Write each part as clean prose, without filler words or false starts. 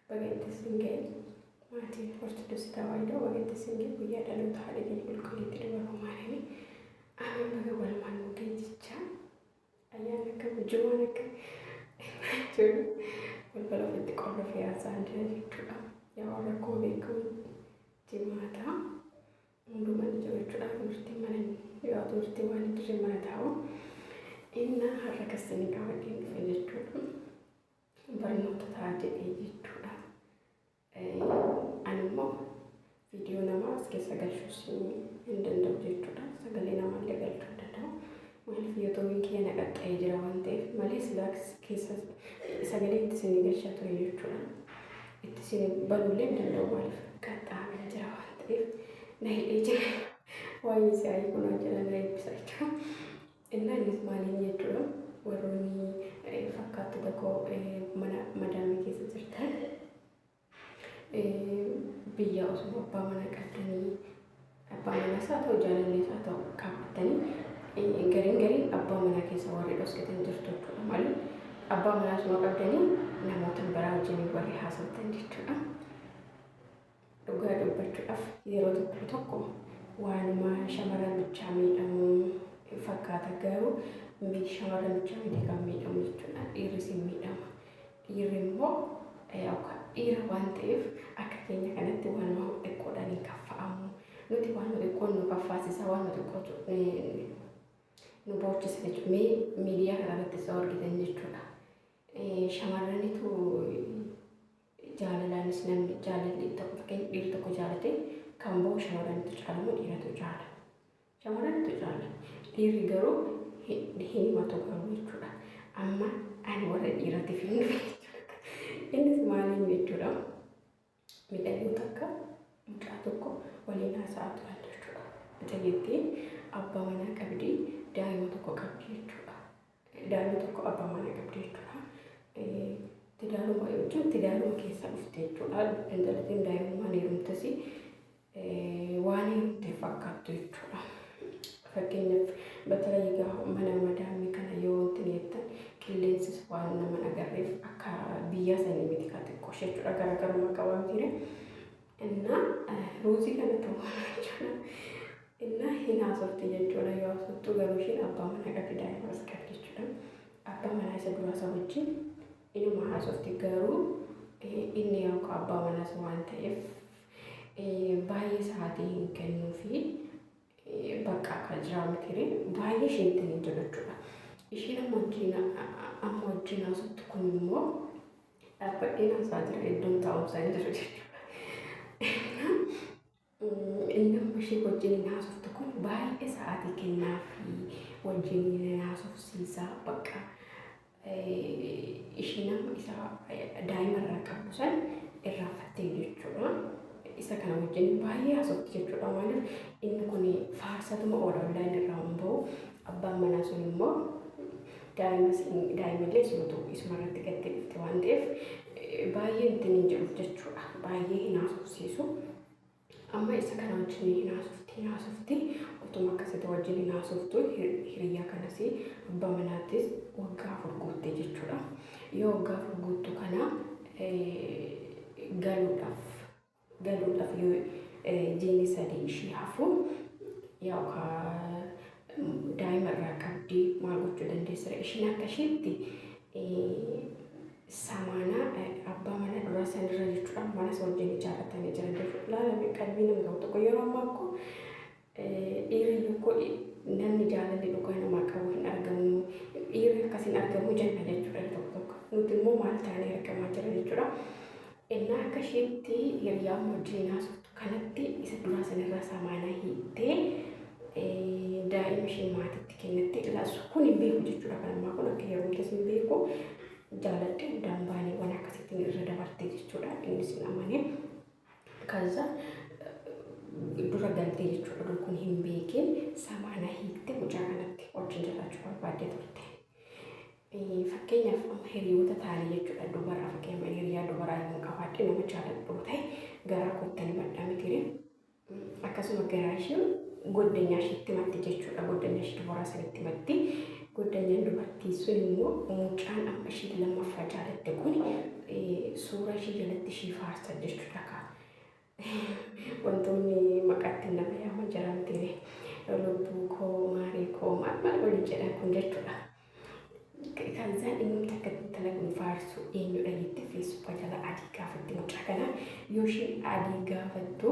Baga itti isin ga'e, maatiin Ortodoksii Tawaahidoo, baga itti isin ga'e guyyaa dhaloota haadha keenya qulqulleettii Dubaroo Maariyaamii. Ameen, baga walumaan nu ga'e jecha. Ayyaanni akkam, jumaan akkam jechuun balbala ofitti qorrofee haasa'an jira jechuudha. Yaa warra akkuma beekamu jimaata hundumaa ni jiru jechuudha. Turtiin mana yoo turtiin waan hin jirre mana taa'u. Inna har'a kasanii qabadheen dhufe jechuudha. Barnoota ta'a jedhee jechuudha. Ani immoo viidiyoo namaa as keessa galchuus hin danda'u jechuudha. Sagalee namaallee galchuu hin danda'u. Maaliif, YouTubeiin kiyya na qaxxa'ee jira waan ta'eef malee silaa keessa sagalee itti isin galchaa ture jechuudha. Itti isin banuullee hin danda'u, maaliif qaxxaamee jira waan ta'eef na hidhee jira. Waa'ee si'aayii kunoo jira, na eebbisa jechuudha. Innaa innis maaliin jechuudha, warroonni fakkaattota koo mana madaamii keessa jirtan, biyya osoo abbaa manaa qabdanii, abbaa manaas haa ta'u, jaalallees haa ta'u, qabattanii, gariin gariin abbaa manaa keessa warri dhoskitan jirtu jechuudha. Malee abbaa manaa osuma qabdanii namoota biraa wajjin warri haasoftan jechuudha. Dhugaa dubbachuudhaaf, yeroo tokko tokko waanuma shamarran bichaa miidhamu fakkaata, garuu shamarran bichaa miti kan miidhamu jechuudha. Dhiirris hin miidhama. Dhiirri immoo dhiira waan ta'eef akka keenya kanatti waanuma xiqqoodhaan hin kaffa'amu. Nuti waan xiqqoon nu kaffaasisa, waan xiqqootu nu boochisa jechuudha. Mee miidiyaa kanarratti isa argitan jechuudha. Shamarranitu jaalalaanis namni jaalalli tokko, fakkeenya dhiirri tokko jaalate kan bahu shamarranitu caalamu dhiiratu caala? Shamarranitu caala. Dhiirri garuu hin himatu garuu jechuudha. Amma ani warra dhiiratiif hin dhufe jechuudha. Innis maaliin jechuudha? Miidhagoo takka mucaa tokko waliin haasa'aa turan jechuudha. Mucayyattiin abbaa manaa qabdi, daa'ima tokko qabdi jechuudha. Daa'ima tokko abbaa manaa qabdi jechuudha. Tidaaruma jechuun tidaaruma keessa dhufte jechuudha. Intalattiin daa'imummaan heerumtes waan heerumte fakkaattu jechuudha. Fakkeenyaaf, በተለይ mana madaamii kana yoo wanti jettan, qilleensis waan nama agarreef akka biyya sanii miti, kan xiqqoo jechuudha, garaagarummaa qaba mitiire. Innaa ruuzii kana ta'uu jechuudha. Innaa hin haasofte jechuudha. Yoo haasoftu garuu isheen abbaa manaa qabdi, daa'imas qabdi jechuudha. Abbaa manaa isa duraa isa wajjin inuma haasofti, garuu inni yookaan abbaa manaas waan ta'eef baay'ee sa'aatii hin kennuufi, bakka akka jiraa mitiire, baay'ee isheen ittiin hin jiru jechuudha. Isheen amma wajjin haasoftu kun immoo dhaabbadheen haasaa jira, iddoon taa'umsaa hin jiru jechuudha. Inni amma ishee wajjin hin haasoftu kun baay'ee sa'aatii kennaa fi wajjin hin haasofsiisaa, bakka isheen amma isa daa'ima irraa qabdu san irraanfattee jechuudha. Isa kana wajjin baay'ee haasofti jechuudha. Maaliif, inni kun faarsatuma oola, online irraa hin bahu. Abbaan manaa sun immoo daa'ima illee isumatu isuma irratti gattee dhufte waan ta'eef baay'ee ittiin hin jedhuuf jechuudha. Baay'ee hin haasofsiisu. Amma isa kana wajjin hin haasofti, hin haasofti, utuma akkasitti wajjin hin haasoftu, hiriyyaa kanas abbaa manaattis waggaa 4 guutte jechuudha. Yoo waggaa 4 guuttu kana galuudhaaf yoo jiini 3 ishii hafu, yookaan daa'ima irraa qabdii, maal gochuu dandeessira? Ishiin akka isheetti samaanaa abbaa mana duraa sanirra jechuudha, mana isa wajjin ijaarratanii jiran jechuudha. Laalame qalbii nama tokko tokko yeroo ammaa akkoo dhiirri tokko namni jaalalli dhugaa namaa qabu hin argamu, dhiirri akkas hin argamu jenna jechuudha tokko tokko. Nuti immoo maal taanee argamaa jira jechuudha. Innaa akka isheetti hiriyaa wajjin haasoftu kanatti isa duraa sanirraa samaanaa hiittee daa'ima ishee maatiitti kennatte. Ilaasu kun hin beeku jechuudha. Kan ammaa kun akka heerumtes hin beeku. Jaaladhe dambaanii waan akkasittiin irra dabarte jechuudha. Innis hin amane. Kaza dura galtee jechuudha. Dur kun hin beekin samaana hiiktee mucaa kanatti wajjin jiraachuu barbaaddee turte. Fakkeenyaaf, amma hiriyoota ta'anii jechuudha, dubaraa, fakkeenyaaf hiriyaa dubaraa yoo qabaadhe, nama jaaladhu ta'e garaa koottanii maddaa mitiire. Akkasuma garaa ishee goddanyaa isheetti matti jechuudha. Goddanyaa ishee dubaraa sanitti matti. Goddanyaan dubartii sun immoo mucaan amma ishii lammaffaa jaalatte kun suura ishii jalatti ishii faarsa jechuudha kaa. Wantoonni maqaatti nama yaaman jira miti, lubbuu koo, maarii koo, maal maal waliin jedhan kun jechuudha. Kanzaan inni takka intala kun faarsu eenyudha jettee Feesbuuka jala adii gaafatti mucaa kana. Yoo isheen adii gaafattu,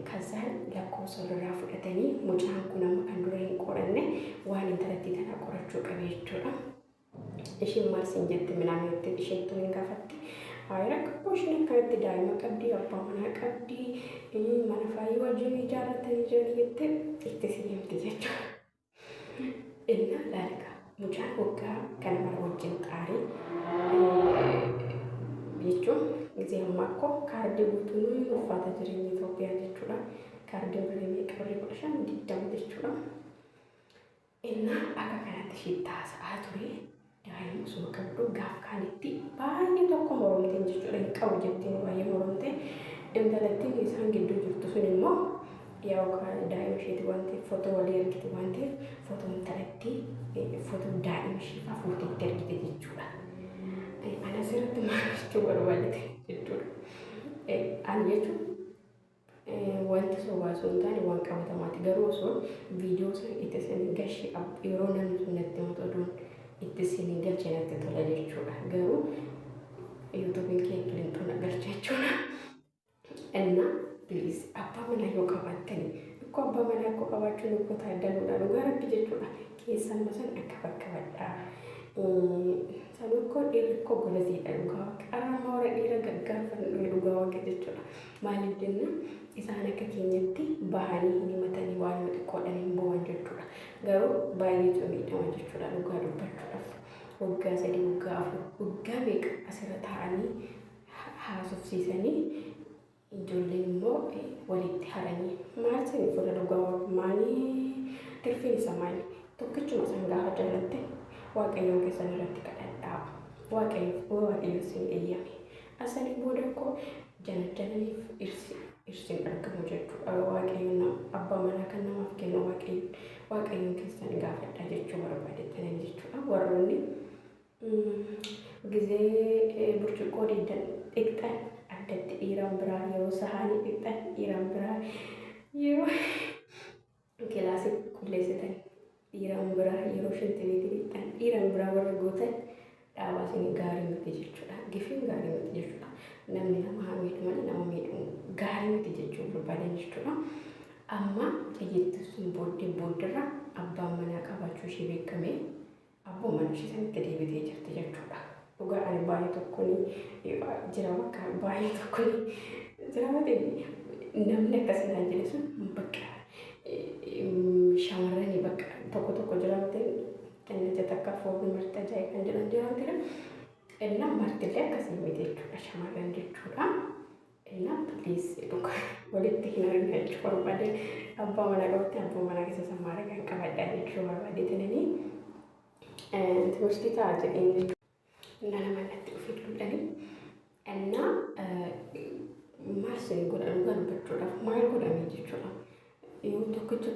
kazaan lakkoofsa walirraa fudhatanii, mucaan kun amma kan dura hin qoranne waan intalattii tana qorachuu qabe jechuudha. Isheen maal siin jette minaan jettee isheen tun hin gaafatti. Hayi, rakkoo isheen akkanatti daa'ima qabdi, abbaa manaa qabdi, mana faayii wajjin ijaarratanii jiran jettee itti si himti jechuudha. Innaa laalika, mucaan waggaa kana mara wajjin xaarii jechuun gisee ammaa akkoo kaardii guutuun ulfaata jireenya Itoophiyaa jechuudha. Kaardiin birrii meeqa? Birrii 15, 20 jechuudha. Innaa akka kanatti ishee taasa'aa ture. Daa'ima osuma qabdu gaaf kaanitti baay'ee tokko moromteen jechuudha, hin qabu jetteen baay'ee moromte. Intalattiin isaan gidduu jirtu sun immoo yaa'u daa'ima isheeti waan ta'eef, footoo walii argite waan ta'eef, footoo intalattii, footoo daa'ima ishee fa'aa fuuteetti argite jechuudha. Ana asirratti maal jechuu barbaadete jechuudha. Ani jechuun wanti sobaa osoo hin taane waan qabatamaati. Garuu osoo viidiyoo sana itti isin gashee yeroo namni sun natti himatu oduun itti isin galchee natti tola jechuudha. Garuu YouTubeiin kee qilinxoon galcha jechuudha. Innaa please, abbaa manaa yoo qabaattani, ikkoo abbaa manaa akkoo qabaachuun ikkoo taaddaluudha dhugaa rabbi jechuudha. Keessan san akka bakka badhaa. Sanuu ikkoo dhiirri ikkoo gobaziidha dhugaa waaqa. Arama warra dhiira gaggaafan dhugaa waaqa jechuudha. Maaliif jenna, isaan akka keenyatti bahanii hin himatanii, waan xiqqoodhaan hin bo'an jechuudha. Garuu baay'eetu miidhama jechuudha dhugaa dubbachuudhaaf. Waggaa 3, waggaa 4, waggaa meeqa asirra taa'anii haasofsiisanii, ijoolleen immoo walitti haranii maal sanii fuula dhugaa waaqa maalii tirfiin isa maali? Tokkichuma san gaafa jaalatte Waaqayyoon keessan irratti kadhadhaa. Waaqayyo, Waaqayyo isin eeyyame. Asanii booda koo janajjananiif irsi irsiin argamu jechuudha. Waaqayyoon abbaa manaa kan namaaf kennu Waaqayyo, Waaqayyoon keessan gaafadhaa jechuu barbaadettanii jechuudha. Warroonni gizee burcuqqoo diidan dhiqxan addatti dhiiraan biraa, yeroo sahaanii dhiqxan dhiiraan biraa, yeroo kilaasii qulqulleessitan dhiiraan biraa, yeroo shintibeetii dhiqxan dhiiraan biraa warri gootan dhaabaa, isin gaarii miti jechuudha. Gifiin gaarii miti jechuudha. Namni nama haa miidhu malee nama miidhuun gaarii miti jechuu barbaadan jechuudha. Amma xiyyeettiin sun booddee booddarra abbaan manaa qabaachuu ishee beekame, abbaa mana ishee sanitti deebitee jirti jechuudha. Dhugaa ani baay'ee tokkoon jira, bakka baay'ee tokkoon jira malee namni akkas naan jedhe sun bakka shamarranii bakka tokko tokko jira malee inni takka foon marti ajaa'iba kan jedhan jira miti. Innaa martillee akkasii miti jechuudha shamarran jechuudha. Innaa please, dhugaa walitti hin argina jechuu barbaade. Abbaa manaa qabatti abbaa manaa keessa sammaara kan qabadhaa jechuu barbaade tenanii ትምህርት ta'a jedheen jechuudha. Innaa nama natti dhufee lolanii innaa maal isin godha, dhugaa dubbachuudhaaf maal godhame jechuudha. Yoo tokkichi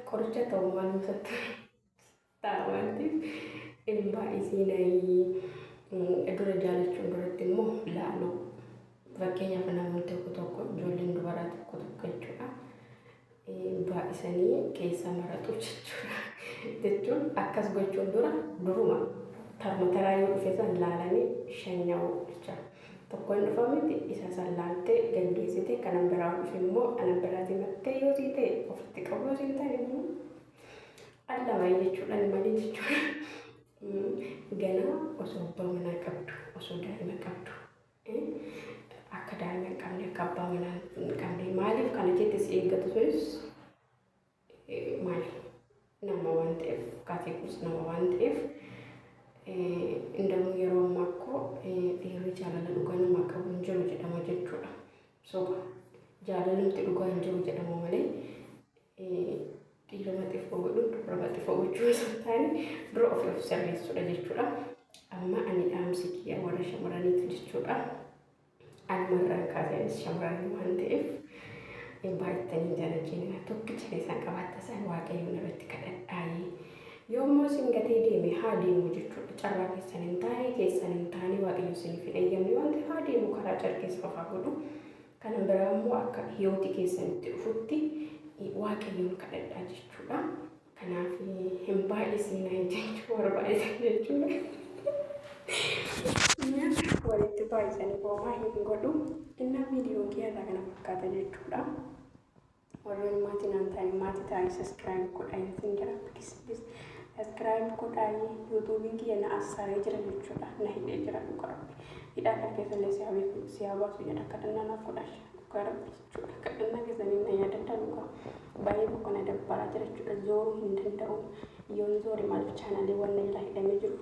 qoricha ta'u maal masatti ta'a waan ta'eef hin baay'isiinayii dura jaalachuun duratti immoo laaluu. Fakkeenyaaf namoonni tokko tokko, ijoolleen dubaraa tokko tokko jechuudha. Baay'isanii keessa maratu jechuudha. Jechuun akkas gochuun dura duruma tarma taraa yoo dhufe san laalanii shanyaa'u jecha. Tokko hin dhufa miti, isa san laaltee gaggeessite, kanan biraa dhufe immoo anan biraati mattee yoo sii ta'e ofitti qabu, yoo sii ta'e immoo allamaa jechuudha malee jechuudha. Ganaa osoo abbaa manaa qabdu, osoo daa'ima qabdu, akka daa'ima hin qabne, akka abbaa manaa hin qabne maaliif kana jette si eeggatu sunis maali nama waan ta'eef, kaateekus nama waan ta'eef. Indamuu yeroo ammaa akkoo dhiirri jaalala dhugaa namaa qabu hin jiru jedhama jechuudha. Soba, jaalalumti dhugaa hin jiru jedhama malee dhiira maxxifoo godhuun dubara maxxifoo gochuu osoo hin taane dura ofii of sirreessuudha jechuudha. Amma ani dhaamsi kiyya warra shamarraniitu jechuudha. Anumarraan kaasee anis shamarranii waan ta'eef baay'atanii jaalajjiin tokkicha keessan qabaatta isaan Waaqayyoon irratti kadhadhaayii. Yommuu isin gatee deeme haa deemu jechuudha. Carraa keessan hin taane, keessan hin taane, Waaqayyo isiniif hin eeyyamne wanti haa deemu, karaa carkeessa ofaa godhu. Kana biraa immoo akka hiyootii keessanitti dhufutti Waaqayyoon kadhadhaa jechuudha. Kanaaf hin baay'isinaa jechuu barbaadan jechuudha. Walitti baay'isanii boomaa hin godhu. Innaa viidiyoon kiyya irraa kana fakkaata jechuudha. Warroonni maatii naan ta'anii maatii ta'anii subscribe godhaa isin jira. Please, please, subscribe godhaa. YouTubeiin kiyya na assaree jira jechuudha. Na hidhee jira, dhugaa Rabbi. Hidhaa kana keessallee si haa beeku, si haa baasu jedha, kadhannaa naaf godhaa, dhugaa Rabbi jechuudha. Kadhannaa keessanii na yaadadhaa, dhugaa. Baay'ee tokko na dabbaraa jira jechuudha. Zooruu hin danda'u. Yoon zoore maaliif channeliiwwan na jalaa hidhamee jiru.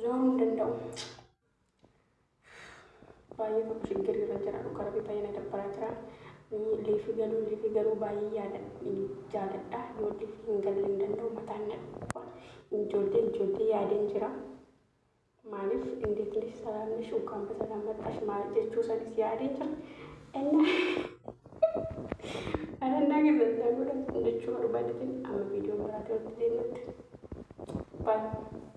Zooruu hin danda'u. Baay'ee tokko shiggirirra jira, dhugaa Rabbi, baay'ee na dabbaraa jira. Live galuu baay'ee yaada jaaladha. Yoo live hin galle hin danda'u, mataan na dhukkuba. Ijoollee yaadeen jira. Maaliif እንዴት ነሽ፣ ሰላም ነሽ፣ እንኳን በሰላም መጣሽ ማለት jechuu sanis yaadeen jira. Innaa kadhannaa keessatti godhan jechuu barbaadetin amma viidiyoon biraatti walitti deemnutti. Baay'ee.